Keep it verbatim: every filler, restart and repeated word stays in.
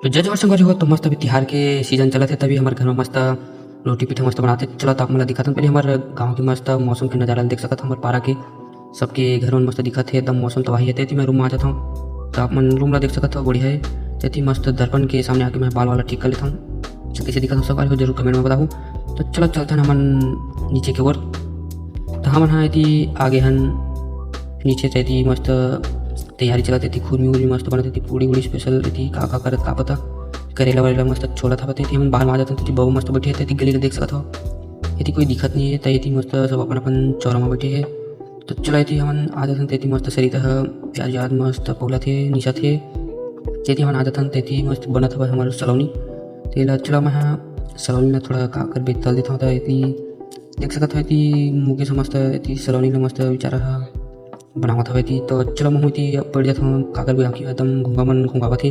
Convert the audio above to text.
तो जय जोहार संगवारी हो, तो मस्त अभी तिहार के सीजन चलत हे, तभी हमर घर में मस्त रोटी पीठा मस्त बनाथे। चलो, तो आप मन ला दिखाथन पहले हमर गाँव के मस्त मौसम के नजारा ल देख सकत हो, हमर पारा के सबके घर मन मस्त दिखत हे, एकदम मौसम तबाही हे। तेती मैं रूम में आ जात हूँ, तो आप मन रूम ला देख सकत हो, बढ़िया हे। तेती मस्त दर्पण के सामने आके मैं बाल वाला ठीक कर लेत हूँ। अच्छा, कैसे दिखत हो संगवारी हो, जरूर कमेंट में बताहू। तो चलो, चलथन हमन नीचे के ओर। तो हमन हा एती आगे हन नीचे, तेती मस्त तैयारी चलत हे, एती खुरमी उरमी मस्त बनत हे, एती पूड़ी उड़ी स्पेशल, एती का का करत का पता, करेला वरेला मस्त छोलत हवय। तेती हमन बाहर में आ जाथन, तेती बहू मस्त बैठे हे, तेती गली ल देख सकत हो, एती कोई दिखत नहीं हे, त एती मस्त सब अपन अपन चौरा में बैठे हे। तो चला एती हमन आ जाथन, तेती मस्त सरिता ह प्याज व्याज मस्त पौलत हे, निसत हे। तेती हमन आ जाथन, तेती मस्त बनत हवय हमर सलौनी। तेला चला मैं ह सलौनी ला थोड़ा का करबे तल देथंव, त एती देख सकत हो, एती मुकेश मस्त एती सलौनी ला मस्त बेचारा ह बनावत हवय। एती तो चलो, महूं एती अब पड़ जाथंव, का करबे, आँखी एकदम घुंगा मन घुंगावत हे।